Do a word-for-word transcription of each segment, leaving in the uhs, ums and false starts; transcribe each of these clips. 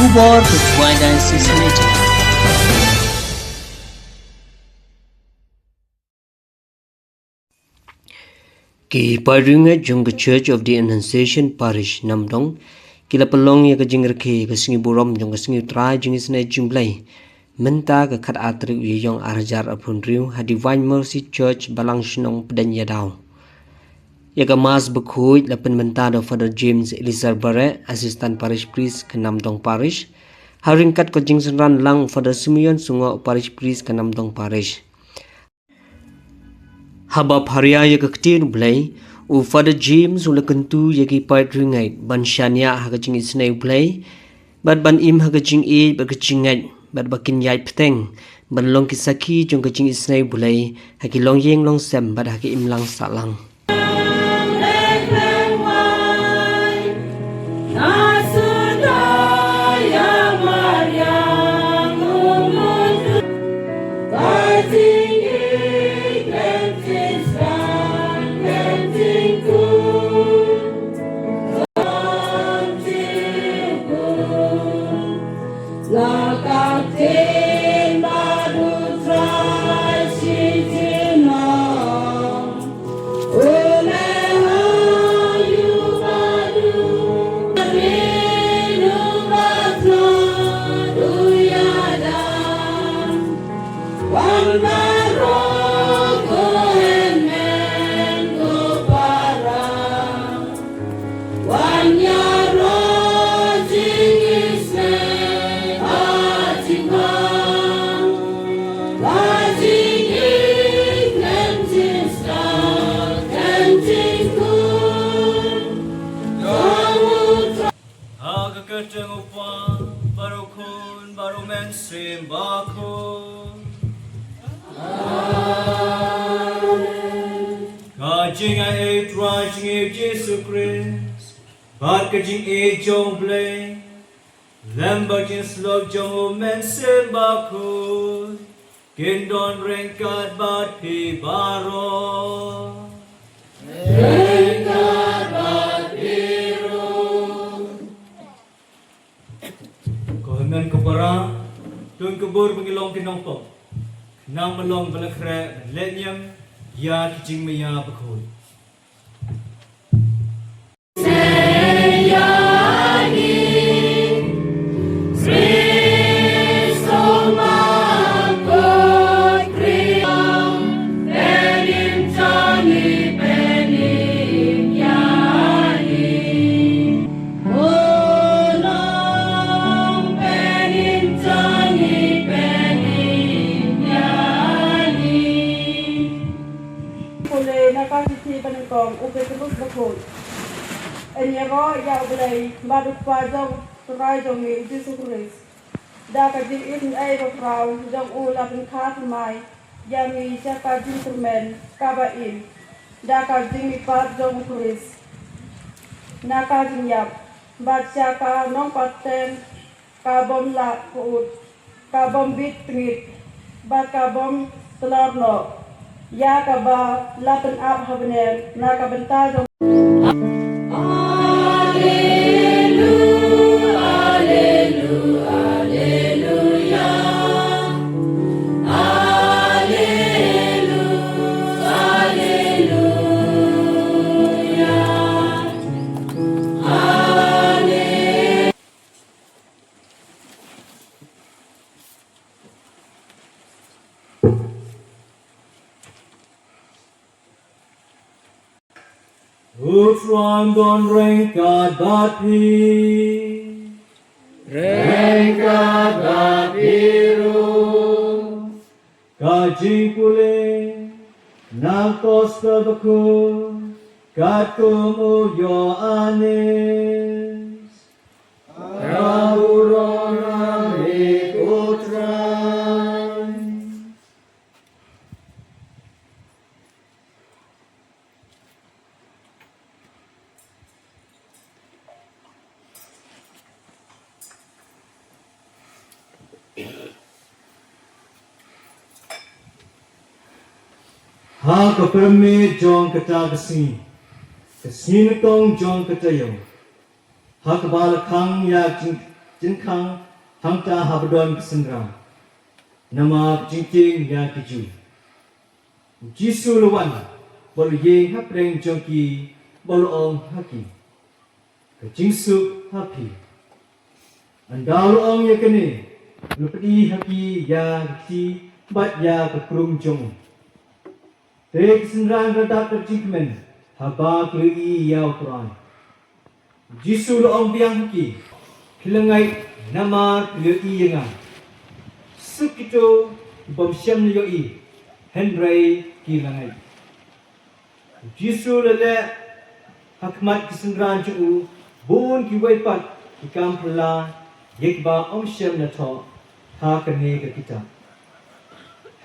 Khubor ka Khwai Diocese Radio. Ki paidbah jong ka Church of the Annunciation Parish Namdong ki la pynlong ïa ka jingrakhe ka sngi burom jong ka sngi U Trai jingisynei jong U Blei mynta ka khatar tarik u Ïaïong arhajar arphew hynriew ha Divine Mercy Church, Balang Shnong, Pdeng Ïadaw. Ïa ka Mass bakhuid la pynmynta da u Father James Eliezer Bareh, Assistant Parish Priest ka Namdong Parish, ha ryngkat ka jingsynran lang u Father Simeon Sungoh, Parish Priest ka Namdong Parish. Haba pharia ïa ka ktien U Blei, u Father James u la kyntu ïa ki paidbah ban shaniah ha ka jingisynei U Blei bad ban im ha ka jingïeit bad ka jingngeit bad ba kin ïaid bteng ban long ki sakhi jong ka jingisynei U Blei ha ki longïing longsem bad ha ki imlang sahlang. Ha ka kyrteng u Kpa, bad u Khun, bad u Mynsiem Bakhuid. Ka jingaiei U Trai jong ngi u Jisu Khrist, bad ka jingïeit jong U Blei, lem bad ka jingïasyllok jong u Mynsiem Bakhuid, kin don ryngkat bad phi baroh. Ryngkat bad phi ruh. Ko hynmen ko para, to ngin kyrkhu ba ngin long ki nongpop, khnang ban long ba la khreh ban leh niam ïa ki jingmaïa bakhuid. Pule na ka shithi banyngkong u Petrus bakhuid. Yn ïaroh ïa U Blei bad u Kpa jong u Trai jong ngi u Jisu Khrist. Da ka jingisynei bakhraw jong u la pynkha thymmai ïa ngi sha ka jingkyrmen kaba im da ka jingmihpat jong u Khrist na ka jingïap, bad sha ka nongpateng ka bym lah pyut, ka bym bit tngit, bad ka bym tyllor noh, ïa kaba la pynap ha bneng na ka bynta jong. Alleluia, alleluia, alleluia. Alleluia, alleluia. U Trai un don ryngkat bad phi. Ryngkat bad phi ruh. Ka jingpule na ka Gospel bakhuid katkum u Ïoannis. Ka burom ha me ko Trai. Ha ka pyrmit jong kata ka sngi, ka sngi nyngkong jong ka taïew, ha kaba la khang ïa ka jing-, jingkhang hangta haba don ki synran. Namar jingtieng ïa ki Jiw. U Jisu u la wan bad u ïeng hapdeng jong ki bad u ong ha ki, ka jingsuk ha phi. Ynda u la ong ïa kane, u la pyni ha ki ïa ka kti bad ïa ka krung jong u. Te ki synran ki la dap da jingkmen haba ki la ïohi ïa u Trai. U Jisu u la ong biang ha ki, phi la ngeit namar phi la ïohi ïa nga. Suk kito ki bym shym la ïohi hynrei ki la ngeit. U Jisu u la leh ha khmat ki synran jong u bun kiwei pat ki kam phylla ïa kiba ym shym la thoh ha kane ka kitab.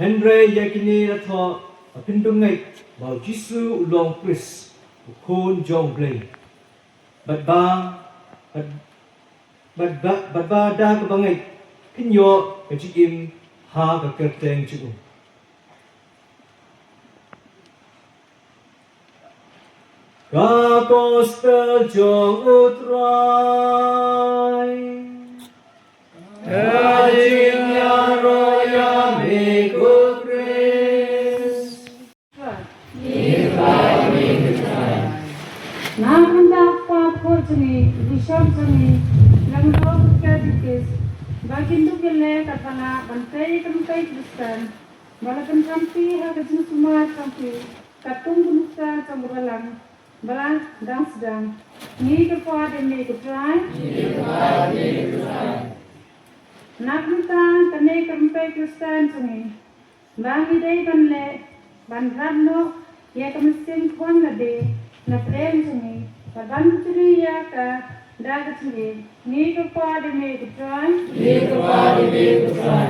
Hynrei ïa kine la thoh ba phin ïohi ngeit ba u Jisu u long Khrist, u Khun jong u Blei. Bad ba, bad, bad ba, bad ba da kaba ngeit phin ïoh ka jingim ha ka kyrteng jong u. Ka Gospel jong u Trai. Ka jingïaroh ïa me ko Khrist. Nga mynta pat ko jong ngi, bishop jong ngi, lyngdoh ka katekis, ba kin duh ïa lade katba nga ban tei ka rympei Khristan, ba la pynkhamti ha ka jingsumar jong phi, katkum ka nuksa jong ka balang, ba la dang sdang. Ngi kyrpad ïa me ko Trai. Ngi kyrpad ïa me ko Trai. Nap mynta kane ka rympei Khristan jong ngi, ba ngi dei ban leh, ban rat noh ïa ka mynsiem khun lade na pdeng jong ngi, bad ban kylli ïa ka da ka jingim. Ngi kyrpad ïa me ko Trai. Ngi kyrpad ïa me ko Trai.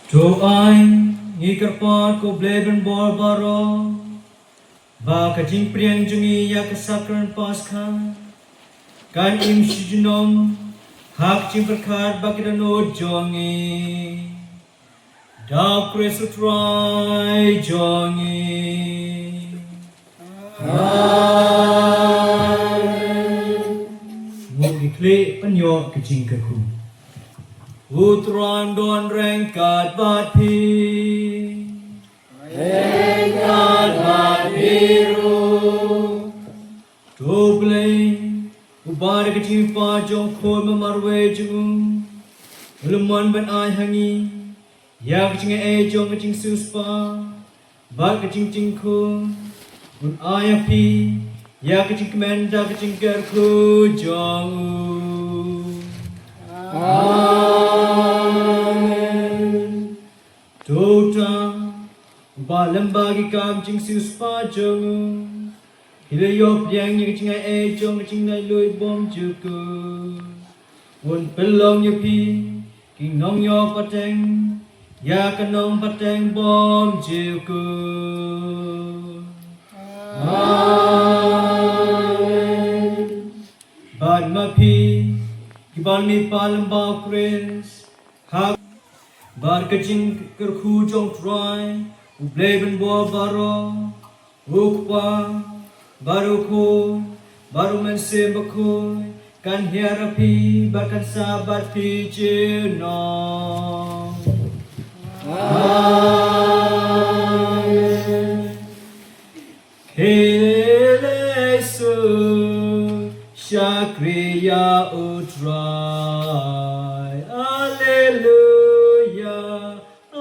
To ai, ngi kyrpad ko Blei ban bor baroh, ba ka jingpdiang jong ngi ïa ka sakrament Paskha kan im shi junom ha ka jingpyrkhat bad ki dohnud jong ngi. Da u Khrist u Trai jong ngi. Amen. Ngin ïa khlieh ban ïoh ka jingkyrkhu. U Trai un don ryngkat bad phi. Ryngkat bad phi ruh. To Blei Uba da ka jingpyrshah jong u Khun ba marwei jong u, u la mon ban ai ha ngi ïa ka jingai jong ka jingsiewspah bad ka jingjynjar. Un ai ha phi ïa ka jingkmen da ka jingkyrkhu jong u. Amen. To uta uba lyngba ki kam jingsiewspah jong u, ki la ïoh pdiang ïa ka jingai jong ka jinglaitluid bymjukut. Un pynlong ïa phi ki nongïoh pateng ïa ka nongpateng bymjukut. Amen. Bad ma phi kiba mih pat lyngba u Khrist, ha bad ka jingkyrkhu jong u Trai u Blei ban bor baroh, u Kpa bad u Khun bad u Mynsiem Bakhuid, kan hiar ha phi bad kan sah bad phi junom. Amen. Kylli suk shakri ïa u Trai. Alleluia,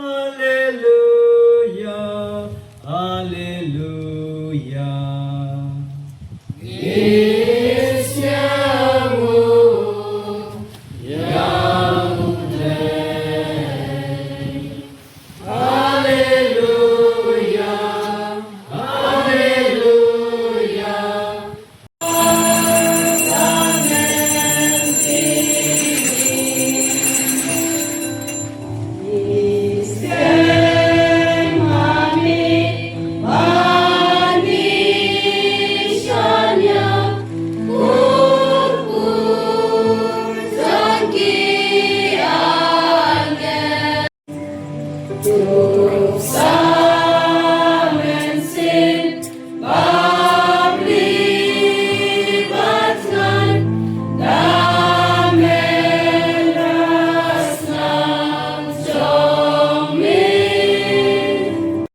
alleluia, alleluia. Alleluia, alleluia.